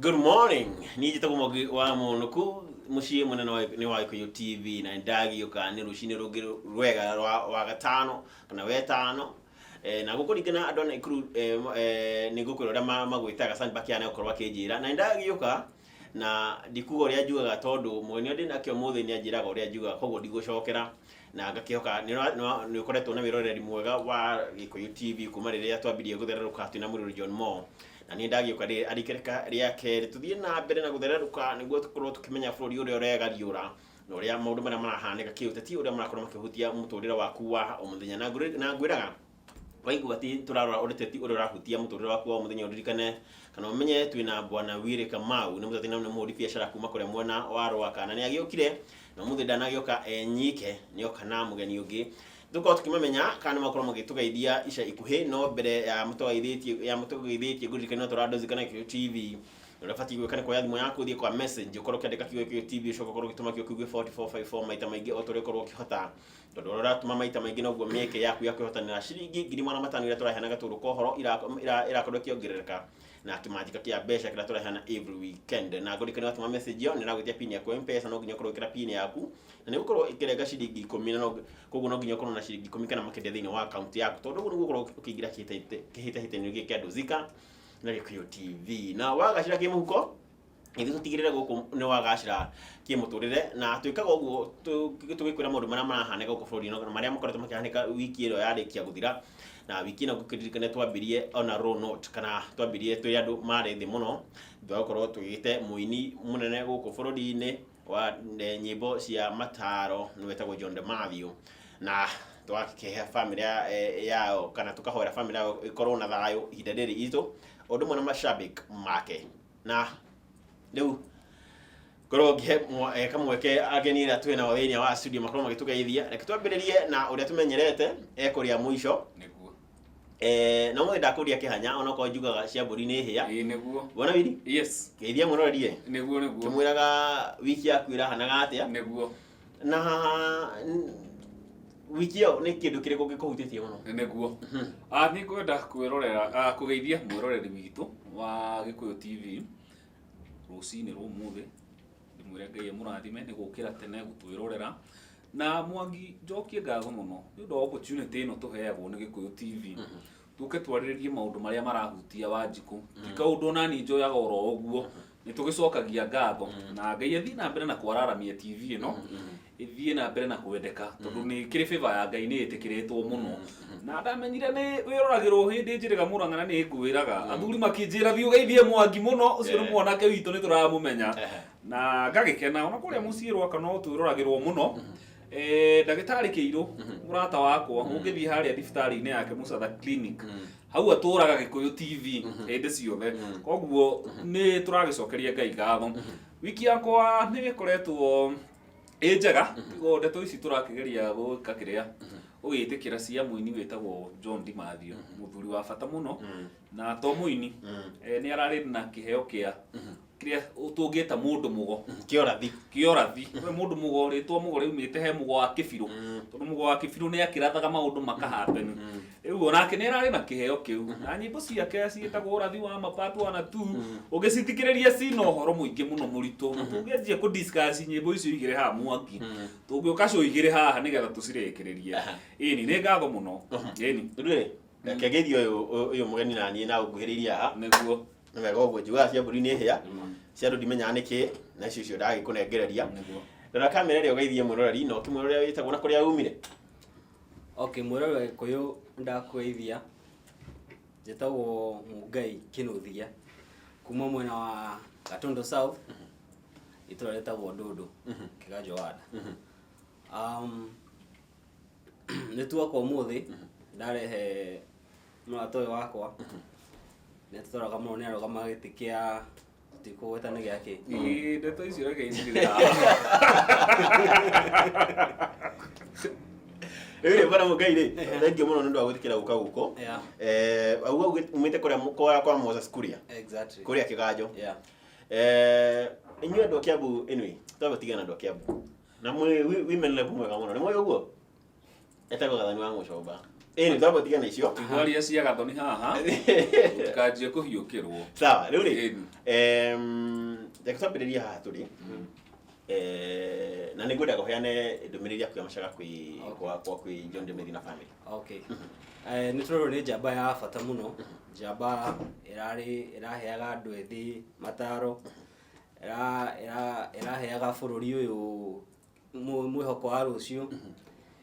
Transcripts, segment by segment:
Good morning. Niĩ njĩtagwo Mwangi wa Mũnũkũ, mũciĩ mũnene nĩ wa Gĩkũyũ TV, na nĩndagĩũka nĩ rũcinĩ rũngĩ rwega rwa Wagatano kana Wetano. Na gũkũringana andũ a Naikuru nĩ ngũkwĩra ũrĩa magwĩtaga Sandbach yana gũkorwo akĩnjĩra. Na nĩndagĩũka na ndikuga ũrĩa njugaga tondũ mũgeni ũrĩa ndĩnake ũmũthĩ nĩ anjĩraga ũrĩa njugaga, koguo ndigũcokera, na ngakĩhoka nĩ ũkoretwo na wĩroreri mwega wa Gĩkũyũ TV kuma rĩrĩa twambirie gũthererũka twĩna Mũrĩrũ John Moore. Na niĩ ndagĩũka arĩ ikereka rĩa kerĩ tũthiĩ na mbere na gũthererũka nĩguo tũkorwo tũkĩmenya bũrũri ũrĩa ũregariũra na ũrĩa maũndũ marĩa marahanĩka kĩũteti, ũrĩa marakorwo makĩhutia mũtũrĩre waku wa o mũthenya. Na ngwĩraga waigua atĩ tũrarora ũteti ũrĩa ũrahutia mũtũrĩre waku wa o mũthenya, ũririkane kana ũmenye twĩna Bwana Willy Kamau, nĩ mũteti na nĩ mũhũri biacara kuma kũrĩa mwena wa Rwaka, na nĩ agĩũkire na ũmũthĩ ndanagĩũka e nyike, nĩoka na mũgeni ũngĩ. Tũkorwo tũkĩmamenya kana nĩ makorwo magĩtũgeithia ica ikuhĩ, no mbere ya mũtũgeithĩtie ya mũtũgeithĩtie ngũririkanie no tũrandozika na Gĩkũyũ TV. Ũrĩa ũbatiĩ gwĩka nĩ kuoya thimũ yaku ũthiĩ kwa message, ũkorwo ũkĩandĩka kiugo Gĩkũyũ TV, ũcoke ũkorwo ũgĩtũma kiugo kĩu gwĩ 4454 maita maingĩ o ta ũrĩa ũkorwo ũkĩhota, tondũ ũrĩa ũratũma maita maingĩ noguo mĩeke yaku ya kwĩhotanĩra ciringi 500,000 iria tũraheana gatũrũ ka ũhoro ĩrakorwo ĩkĩongerereka, na kĩmanjĩka kĩa mbeca kĩrĩa tũraheana every weekend. Na ngũririkanie watũma message ĩyo nĩ ĩragwĩtia pin yaku ya M-Pesa, no nginya ũkorwo ũgĩkĩra pin yaku, na nĩ ũgũkorwo ĩkĩrenga ciringi 10, na koguo no nginya ũkorwo na ciringi 10 kana makĩria thĩinĩ wa account yaku, tondũ ũguo nĩguo ũkorwo ũkĩingĩra kĩhĩtahĩtano gĩkĩ kĩa Dozika na Gĩkũyũ TV. Na wagacĩra kĩmũhuko, ithuĩ tũtigĩrĩre gũkũ nĩ wagacĩra kĩmũtũrĩre, na twĩkaga ũguo tũgĩkwĩra maũndũ marĩa marahanĩka gũkũ bũrũri-inĩ na marĩa makoretwo makĩhanĩka wiki ĩno yarĩkia gũthira. Na wiki ĩno ngũkĩririkane twambirie on a low note, kana twambirie twĩ andũ marĩ thĩ mũno thutha wa gũkorwo tũgĩte mũini mũnene gũkũ bũrũri-inĩ wa nyĩmbo cia mataro, nĩwe wetagwo John de Mathew, na twakĩhe bamĩrĩ yao kana tũkahoera bamĩrĩ yao ĩkorwo na thayũ ihinda rĩrĩ iritũ, o ũndũ ũmwe na mashabik make. Na rĩu ngorwo ngĩhe kamweke ageni arĩa twĩ nao thĩinĩ wa studio makorwo magĩtũgeithia. Reke twambĩrĩrie na ũrĩa tũmenyerete ekũrĩa mũico. Nĩguo. Na ũmũthĩ ndakũria kĩhanya, onokorwo njugaga cia mbũri nĩ hĩa. Ĩĩ nĩguo. Bwana Willy? Yes. Geithia mwĩroreri. Nĩguo nĩguo. Tũmwĩraga wiki yaku ĩrahanaga atĩa? Nĩguo. Na wiki ĩyo nĩ kĩndũ kĩrĩkũ gĩkũhutĩtie mũno? Nĩguo. Nĩ ngwenda kwĩrorera, kũgeithia mwĩroreri witũ wa Gĩkũyũ TV rũcinĩ rwa ũmũthĩ, ndĩmwĩre Ngai amũrathime nĩ gũkĩra tene gũtwĩrorera. Na Mwangi, njokie ngatho mũno nĩ ũndũ wa opportunity ĩno tũheagwo nĩ Gĩkũyũ TV, tũke twarĩrĩrie maũndũ marĩa marahutia Wanjikũ. Ti kaũndũ onani njoyaga oro ũguo, nĩ tũgĩcokagia ngatho, na Ngai athiĩ na mbere na kwararamia TV ĩno, ĩthiĩ na mbere na kwendeka, tondũ nĩ kĩrĩ favor ya Ngai, nĩ ĩtĩkĩrĩtwo mũno. Na ndamenyire nĩ wĩroragĩrwo hĩndĩ njĩrĩga Mũrang'a, na nĩ ngwĩraga athuri makĩnjĩra thiĩ ũgeithie Mwangi mũno, ũcio nĩ mwanake witũ, nĩ tũramũmenya, na ngagĩkena. Ona kũrĩa mũciĩ Rwaka no twĩroragĩrwo mũno. Ndagĩtarĩ Kĩirũ, mũrata wakwa, ũngĩthiĩ harĩa thibitarĩ-inĩ yake Mũcatha Clinic, hau atũraga Gĩkũyũ TV hĩndĩ ciothe. Koguo nĩ tũragĩcokeria Ngai ngatho. Wiki yakwa nĩ ĩkoretwo ĩ njega, tigo ndeto ici tũrakĩgeria gwĩka kĩrĩa ũgĩtĩkĩra cia mũini wĩtagwo John Di Mathew, mũthuri wa bata mũno, na to mũini, nĩ ararĩ na kĩheo kĩa kĩrĩa tũngĩta mũndũ mũgo. Kĩorathi. Kĩorathi. We mũndũ mũgo, rĩtwa mũgo rĩumĩte he mũgo wa kĩbirũ, tondũ mũgo wa kĩbirũ nĩ akĩrathaga maũndũ makahappen. Rĩu onake nĩ ararĩ na kĩheo kĩu, na nyĩmbo ciake ciĩtagwo Ũrathi wa Ma Part 1 na 2, ũngĩcithikĩrĩria cina ũhoro mũingĩ mũno mũritũ. Na tũngĩanjia kũ discuss nyĩmbo icio igĩrĩ haha, Mwangi, tũngĩũka cio igĩrĩ haha nĩgetha tũcirĩkĩrĩrie. Ĩni, nĩ ngatho mũno, ĩni. Rĩu rĩ, reke ngeithie ũyũ mũgeni na niĩ na ũnguhĩrĩirie haha. Nĩguo. Nĩ wega ũguo, njugaga cia mbũri nĩ hĩa, cia andũ ndimenyaga nĩkĩ, na icio icio ndagĩkũnengereria. Nĩguo. Rora kamera ĩrĩa ũgeithie mwĩroreri na ũkĩmwĩra ũrĩa wĩtagwo na kũrĩa umire. Okay, mwĩroreri wa Gĩkũyũ, ndakũgeithia. Njĩtagwo Mũngai Kĩnũthia kuma mwena wa Gatundu South, itũra rĩtagwo Ndũndũ, Kĩganjo ward. Nĩ tuoka ũmũthĩ, ndarehe mũrata ũyũ wakwa, nĩ atũtwaraga mũno, nĩ arũgamaga gĩtĩ kĩa tũtikũgweta nĩ gĩakĩ. Ĩĩ, ndeto icio reke ithirĩre haha. Rĩu rĩ, bwana Mũngai rĩ, thengiũ mũno nĩ ũndũ wa gwĩtĩkĩra gũka gũkũ. Auga umĩte kũrĩa kwa Moses Kuria. Exactly. Kũrĩa Kĩganjo. Inyuĩ andũ a Kiambu, anyway, twambe tigana na andũ a Kiambu. Na mwĩ women rep mwega mũno. Nĩ mũĩ ũguo? Etagwo Gathani wa Mũcomba. Ĩĩ nĩ twamba tigana icio. Tiguaria cia gathoni haha tũtikanjie kũhiũkĩrwo. Sawa, rĩu rĩ, Ĩni. Reke twambĩrĩrie haha tũrĩ. Na nĩ ngwenda kũheane ndũmĩrĩri yaku ya macaga kwĩ kwa kwĩ John Demethi na family. Okay. Nĩ tũrerwo nĩ njamba ya bata mũno, njamba ĩrarĩ ĩraheaga andũ ethĩ mataro, ĩraheaga bũrũri ũyũ mwĩhoko wa rũciũ,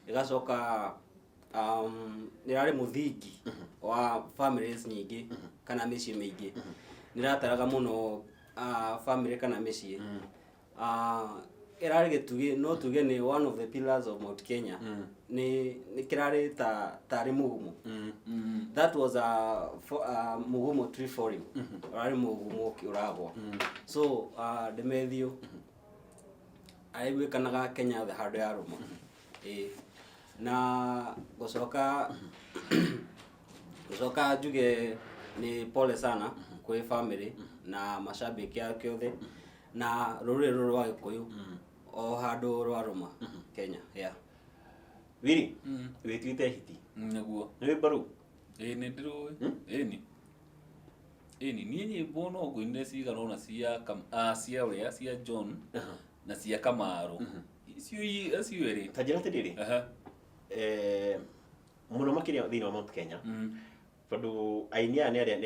ĩgacoka ĩrarĩ mũthingi wa families nyingĩ kana mĩciĩ mĩingĩ. Nĩ ĩrataraga mũno family kana mĩciĩ. Ĩrarĩ gĩtugĩ, no tuge nĩ one of the pillars of Mount Kenya. Nĩ kĩrarĩ ta tarĩ mũgumo. That was a mũgumo tree falling. Ũrarĩ mũgumo ũragwa. So Demethiũ araiguĩkanaga Kenya yothe handũ ya rũma. Ĩĩ. Na gũcoka njuge nĩ pole sana kwĩ family na mashabiki ake othe na rũrĩrĩ rũrũ rwa Gĩkũyũ o handũ rwarũma Kenya. Yeah. Wiri, wĩtuĩte hiti. Nĩguo. Nĩ rwĩmbo rũu? Ĩĩ nĩ ndĩrũĩ. Ĩni. Ĩni niĩ nyĩmbo no ngũinĩre cigana ũna cia cia ũrĩa cia John na cia Kamaru. Icio acio erĩ. Ta njĩra atĩrĩrĩ. Mũno makĩria thĩinĩ wa Mount Kenya. Tondũ aini aya nĩ arĩa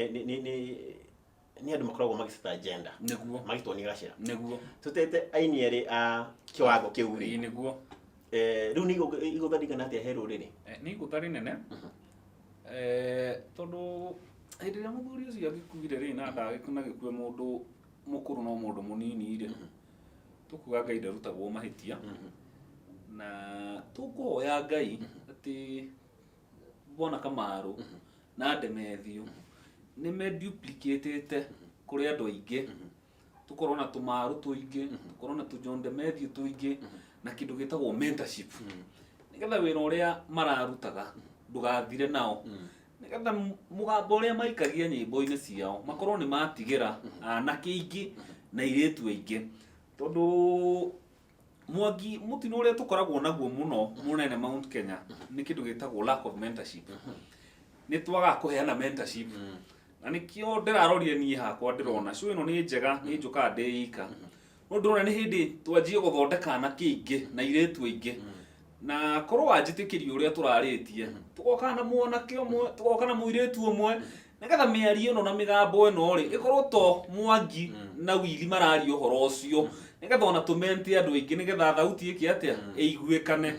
nĩ andũ makoragwo magĩceta agenda. Nĩguo. Magĩtuonia gacĩra. Nĩguo. Tũtete aini erĩ a kĩwango kĩu rĩ. Ĩĩ nĩguo. Rĩu nĩ igũtharĩkana atĩa he rũrĩrĩ? Nĩ igũtha rĩnene. Tondũ hĩndĩ ĩrĩa mũthuri ũcio agĩkuire rĩ, na ndagĩkue mũndũ mũkũrũ no mũndũ mũnini rĩ, tũkuga Ngai ndarutagwo mahĩtia. Na tũkũhoya Ngai atĩ Bwana Kamaru na Demethiũ nĩ me-duplicatĩte kũrĩ andũ aingĩ, tũkorwo na tũmaru tũingĩ, tũkorwo na tũ John Demethiũ tũingĩ, na kĩndũ gĩtagwo mentorship, nĩgetha wĩra ũrĩa mararutaga ndũgathire nao, nĩgetha mũgambo ũrĩa maikagia nyĩmbo-inĩ ciao makorwo nĩ matigĩra anake aingĩ na airĩtu aingĩ, tondũ Mwangi mũtino ũrĩa tũkoragwo naguo mũno mũnene Mount Kenya nĩ kĩndũ gĩtagwo lack of mentorship. Nĩ twagaga kũheana mentorship, na nĩkĩo ndĩrarorire niĩ hakwa ndĩrona show ĩno nĩ njega, nĩ njũkaga ndĩ ika, no ndĩrona nĩ hĩndĩ twanjie gũthondeka anake aingĩ na airĩtu aingĩ, na korwo wanjĩtĩkĩria ũrĩa tũrarĩtie, tũgoka na mwanake ũmwe, tũgoka na mũirĩtu ũmwe, nĩgetha mĩario ĩno na mĩgambo ĩno rĩ ĩkorwo to Mwangi na Wili mararia ũhoro ũcio, nĩgetha ona tũmente andũ aingĩ, nĩgetha thauti ĩke atĩa, ĩiguĩkane.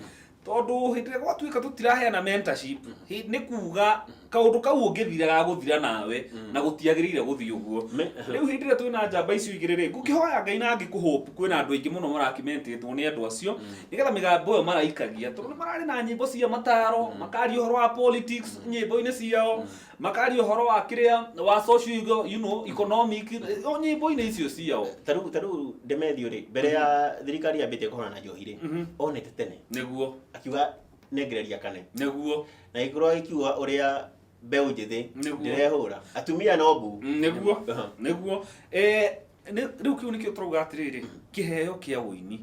Tondũ hĩndĩ ĩrĩa gwatuĩka tũtiraheana mentorship, nĩ kuga kaũndũ kau ũngĩthira gagũthira nawe, na gũtiagĩrĩire gũthiĩ ũguo. Rĩu hĩndĩ ĩrĩa twĩna njamba icio igĩrĩ rĩ, ngũkĩhoya Ngai na ngĩkũhope kwĩna andũ aingĩ mũno marakĩmentĩtwo nĩ andũ acio, nĩgetha mĩgambo ĩyo maraikagia, tondũ nĩ mararĩ na nyĩmbo cia mataro, makaria ũhoro wa politics nyĩmbo-inĩ ciao, makaria ũhoro wa kĩrĩa wa social, economic, o nyĩmbo-inĩ icio ciao. Ta rĩu Demethiũ rĩ, mbere ya thirikari yambĩtie kũhũrana na njohi rĩ, onete tene. Nĩguo. Akiuga nengereria kane. Nĩguo. Na gĩkorwo agĩkiuga ũrĩa mbeũ njĩthĩ Nĩguo. ndĩrehũra atumia no mbu. Nĩguo. Nĩguo. Rĩu kĩu nĩkĩo tũrauga atĩrĩrĩ, kĩheo kĩa ũini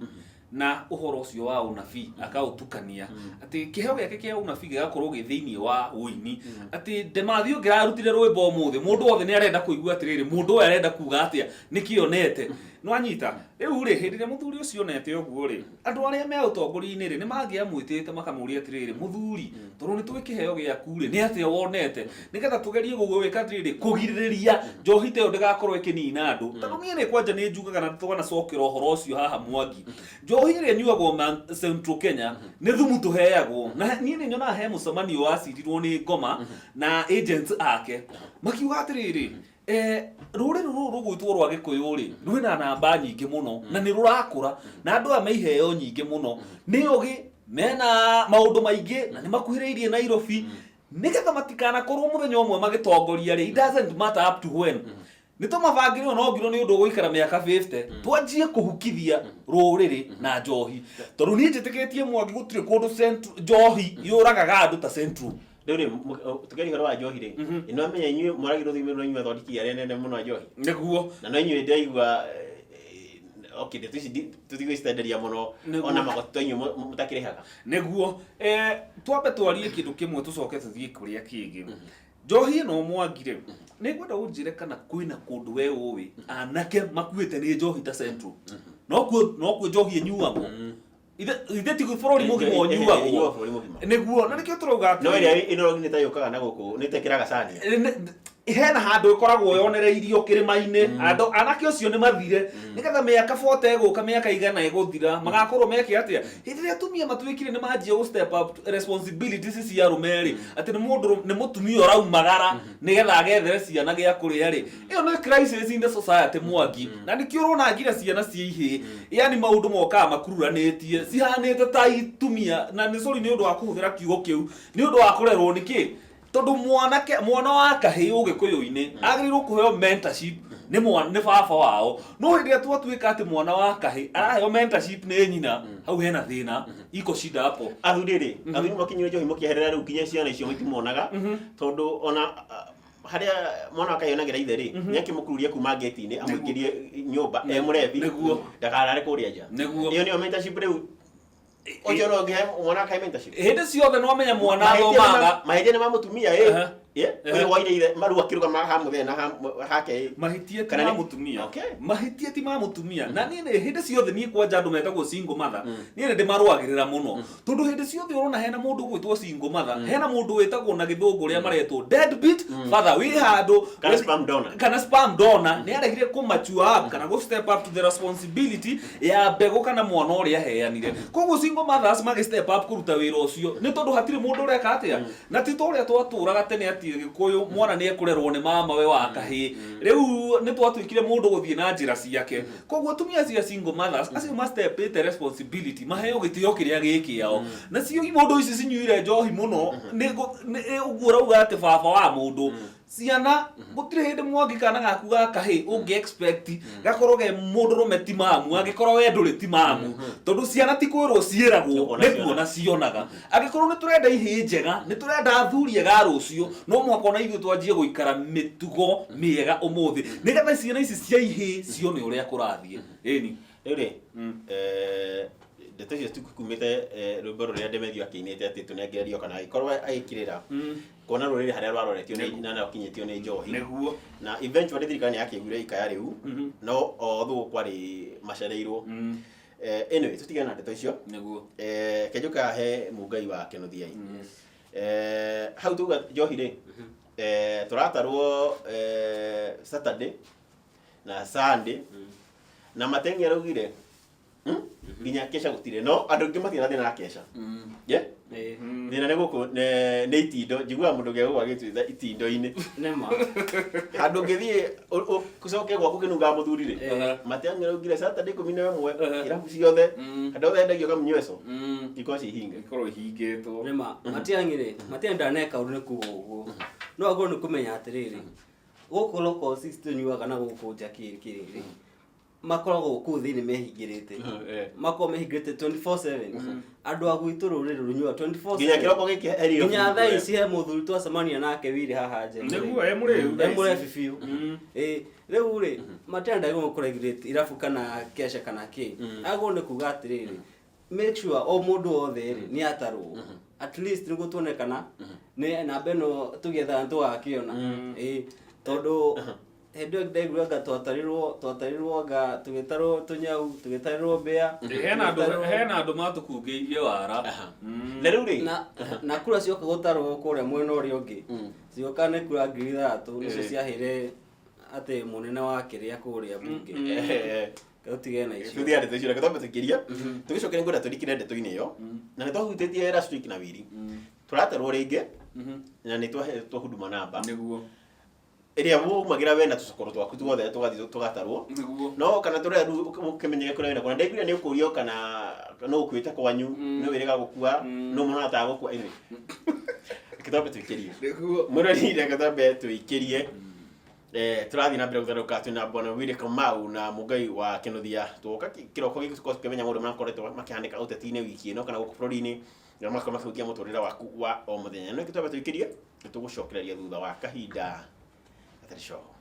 na ũhoro ũcio wa ũnabii akaũtukania, atĩ kĩheo gĩake kĩa ũnabii gĩgakorwo gĩ thĩinĩ wa ũini, atĩ Demathiũ ũngĩrarutire rwĩmbo ũmũthĩ, mũndũ wothe nĩ arenda kũigua atĩrĩrĩ, mũndũ ũyũ arenda kuga atĩa, nĩkĩ onete. Nĩwanyita? Rĩu rĩ, hĩndĩ ĩrĩa mũthuri ũcio onete ũguo rĩ, andũ arĩa me ũtongoria-inĩ rĩ, nĩ mangĩamwĩtĩte makamũria atĩrĩrĩ, mũthuri, tondũ nĩ tũĩ kĩheo gĩaku rĩ, nĩ atĩa wonete, nĩgetha tũgerie gũgwĩka atĩrĩrĩ, kũgirĩrĩria njohi ta ĩyo ndĩgakorwo ĩkĩnina andũ. Tondũ niĩ nĩ kwanja nĩ njugaga na twanacokera ũhoro ũcio haha Mwangi, njohi ĩrĩa ĩnyuagwo Central Kenya nĩ thumu tũheagwo. Na niĩ nĩ nyonaga he mũcemanio wacirirwo nĩ Ngoma na agents ake, makiuga atĩrĩrĩ, rũrĩrĩ rũrũ rũgwĩtwo rwa Gĩkũyũ rĩ, rwĩna namba nyingĩ mũno na nĩ rũrakũra, na andũ aya me iheo nyingĩ mũno, nĩ ũgĩ, mena maũndũ maingĩ na nĩ makuhĩrĩirie Nairobi, nĩgetha matikanakorwo mũthenya ũmwe magĩtongoria rĩ, it doesn't matter up to when, nĩ tũmabangĩre ona ongirwo nĩ ũndũ ũgũikara mĩaka 50, twanjie kũhukithia rũrĩrĩ na njohi, tondũ niĩ njĩtĩkĩtie Mwangi gũtirĩ kũndũ njohi yũragaga andũ ta Central. Rĩu rĩ, tũkĩaria ũhoro wa njohi rĩ, nĩ wamenya inyuĩ mwaragirwo thimũ no inyuĩ athondeki arĩa nene mũno a njohi. Nĩguo. Na no inyuĩ ndĩraigua Okay, ndeto ici tũtigũcitenderia mũno. Nĩguo. Ona magoti inyuĩ mũtakĩrĩhaga. Nĩguo twambe twarie kĩndũ kĩmwe, tũcoke tũthiĩ kũrĩa kĩngĩ. Njohi ĩno, Mwangi rĩ, nĩ ngwenda ũnjĩre kana kwĩna kũndũ we ũĩ anake makuĩte nĩ njohi ta Central? Nokuo njohi ĩnyuagwo? Ithe ti bũrũri mũgima Ĩnyuagwo ũnyuagwo? Bũrũri mũgima. Nĩguo, na nĩkĩo tũrauga No atĩrĩrĩ, ĩrĩa ĩno nĩ ta yũkaga na gũkũ nĩ tekĩraga cani. Hena handũ ĩkoragwo yonereirio kĩrĩma-inĩ, andũ anake ũcio nĩ mathire nĩgetha mĩaka 40 ĩgũka, mĩaka 100 ĩgũthira, magakorwo meke atĩa? Hĩndĩ ĩrĩa atumia matuĩkire nĩ manjia gũ step up responsibilities cia arũme rĩ, atĩ nĩ mũndũ nĩ mũtumia ũraumagara nĩgetha agethere ciana gĩa kũrĩa rĩ, ĩyo nĩ crisis in the society, Mwangi. Na nĩkĩo ũrona nginya ciana cia ihĩ, yani maũndũ mokaga makururanĩtie, cihanĩte ta itumia. Na nĩ sorry nĩ ũndũ wa kũhũthĩra kiugo kĩu, nĩ ũndũ wa kũrerwo nĩkĩ, tondũ mwanake, mwana wa kahĩĩ ũgĩkũyũ-inĩ agĩrĩirwo kũheo mentorship nĩ mwana, nĩ baba wao. No hĩndĩ ĩrĩa twatuĩka atĩ mwana wa kahĩĩ araheo mentorship nĩ nyina, hau hena thĩna, iko shida hapo. Athuri rĩ, athuri makinyire njohi mũkĩeherera rĩu nginya ciana icio mũtimonaga, tondũ ona harĩa mwana wa kahĩĩ onagĩra ithe rĩ, nĩ akĩmũkururia kuma ngĩti-inĩ amũingĩrie nyũmba e mũrebi, ndakarare kũrĩa nja. Ĩyo nĩyo mentorship rĩu. Ũcio no ũngĩhe mwana wa kahĩĩ mentorship? Hĩndĩ ciothe no amenya mwana Mahĩtia nĩ athomaga. Mahĩtia nĩ ma mũtumia ĩ. Aha. Ũyũ waire ithe maru akĩrũgama ha mũthenya na hake ĩ. Mahĩtia ti Kana ma mũtumia. Mahĩtia ti ma mũtumia. Na niĩ nĩ hĩndĩ ciothe, niĩ kwanja andũ metagwo single mother, niĩ nĩ ndĩmarũagĩrĩra mũno, tondũ hĩndĩ ciothe ũrona hena mũndũ ũgwĩtwo single mother, hena mũndũ wĩtagwo na gĩthũngũ ũrĩa maretwo deadbeat father wĩ handũ. Kana sperm donor. Kana sperm donor, nĩ aregire kũ mature up kana gũ step up to the responsibility ya mbegũ kana mwana ũrĩa aheanire. Koguo single mothers magĩ step up kũruta wĩra ũcio, nĩ tondũ hatirĩ mũndũ ũreka atĩa. Na ti ta ũrĩa twatũraga tene atĩ Gĩkũyũ mwana nĩ ekũrerwo nĩ mama we wa kahĩĩ. Rĩu nĩ twatuĩkire mũndũ gũthiĩ na njĩra ciake. Koguo atumia acio a single mothers acio mastepĩte responsibility maheo gĩtĩo kĩrĩa gĩ kĩao. Nacio mũndũ ici cinyuire njohi mũno, nĩ ũguo ũrauga atĩ baba wa mũndũ ciana gũtirĩ hĩndĩ, Mwangi, kana gaku ga kahĩ ũngĩ expect gakorwo ge mũndũrũme ti mamu, angĩkorwo we ndũrĩ ti mamu, tondũ ciana ti kwĩrwo ciĩragwo, Nĩ kuona. Nĩ kuona cionaga. Angĩkorwo nĩ tũrenda ihĩĩ njega, nĩ tũrenda athuri ega a rũciũ, no mũhaka ona ithuĩ twanjie gũikara mĩtugo mĩega ũmũthĩ, nĩgetha ciana ici cia ihĩĩ cione ũrĩa kũrathiĩ. Ĩni. Rĩu rĩ, ndeto icio cikumĩte rwĩmbo rũrĩa Ndemethio akĩinĩte atĩ tũnengererio kana agĩkorwo agĩkirĩra kuona rũrĩrĩ harĩa rwaroretio na rwakinyĩtio nĩ njohi. Na eventually thirikari nĩ yakĩiguire ikaya rĩu, no o thũ kwarĩ macereirwo. Anyway, tũtigane na ndeto icio. Kenjoka he Mũngai wa Kĩnũthia. Hau tuga njohi rĩ, tũratarwo Saturday na Sunday na Matengi araugire, Nginya kesha gũtirĩ, no andũ aingĩ matirĩ na thĩna na kesha. Yeah? Thĩna nĩ gũkũ nĩ itindo. Njiguaga mũndũ ũngĩ agũgwa agĩtuĩta itindo-inĩ. Nĩma. Handũ ũngĩthiĩ ũcoke gwaku kĩnungaga mũthuri rĩ. Matiang'i araugire Saturday 11, irabu ciothe, handũ hothe endagio kamnyweco, ikorwo ciĩ hinge. Ikorwo ihingĩtwo. Nĩma Matiang'i rĩ, Matiang'i ndaneka ũndũ nĩ kuga ũguo, no agĩrĩirwo nĩ kũmenya atĩrĩrĩ, gũkũ local six tũnyuaga na gũkũ nja kĩrĩ kĩrĩ rĩ, makoragwo kũu thĩinĩ mehingĩrĩte, makoragwo mehingĩrĩte 24/7. Andũ a gwitũ rũrĩrĩ rũnyuaga 24/7. Nginya kĩroko gĩkĩ herio. Nginya thaa ici he mũthuri twacemania nake wiri haha nja. Nĩguo, e mũrĩu thaa E ici. mũrebi biũ. Ĩ rĩu rĩ, Matiang'i ndagĩrĩirwo kũ regulate irabu kana kesha kana kĩ. Agĩrĩirwo nĩ kuga atĩrĩrĩ, make sure o mũndũ wothe rĩ nĩ atarwo at least, nĩguo tuone kana nĩ namba ĩno tũgĩethaga tũgakĩona. Ĩ tondũ hĩndĩ ĩyo ndaigua anga twatarirwo anga tũgĩtarwo tũnyau, tũgĩtarĩrwo mbĩa. Hena andũ matũkungĩirie wara. Na rĩu rĩ, Na kura cioka gũtarwo kũrĩa mwena ũrĩa ũngĩ, cioka nĩ kura 6,000 nĩcio ciaheire atĩ mũnene wa kĩrĩa kũrĩa mbunge. Tũtige na icio. Tũthiĩ ndeto icio, reke twambe tũikĩrie tũgĩcoke ngwenda tũrikire ndeto-inĩ ĩyo na nĩ twahutĩtie last week na wiri tũratarwo rĩngĩ na nĩ twahetwo huduma namba ĩrĩa waumagĩra we na tũcokoro twaku tuothe tũgathiĩ tũgatarwo. No kana tũrĩa rĩu ũkĩmenyeke kũrĩa wĩna kũna, ndaiguire nĩ ũkũrio kana no ũkuĩte kwanyu, nĩ wĩrĩga gũkua no mũno ataga gũkua. Anyway, reke twambe tũikĩrie. Mũrori, reke twambe tũikĩrie. Tũrathiĩ na mbere gũtherũka twĩna bwana Willy Kamau na Mũngai wa Kĩnuthia. Tũgoka kĩroko gĩkĩ tũkorwo tũkĩmenya maũndũ makoretwo makĩhanĩka ũteti-inĩ wiki ĩno kana gũkũ bũrũri-inĩ na makorwo makĩhutia mũtũrĩre waku wa o mũthenya. No twambe tũikĩrie, nĩ tũgũcokereria thutha wa kahinda gatarĩ coho.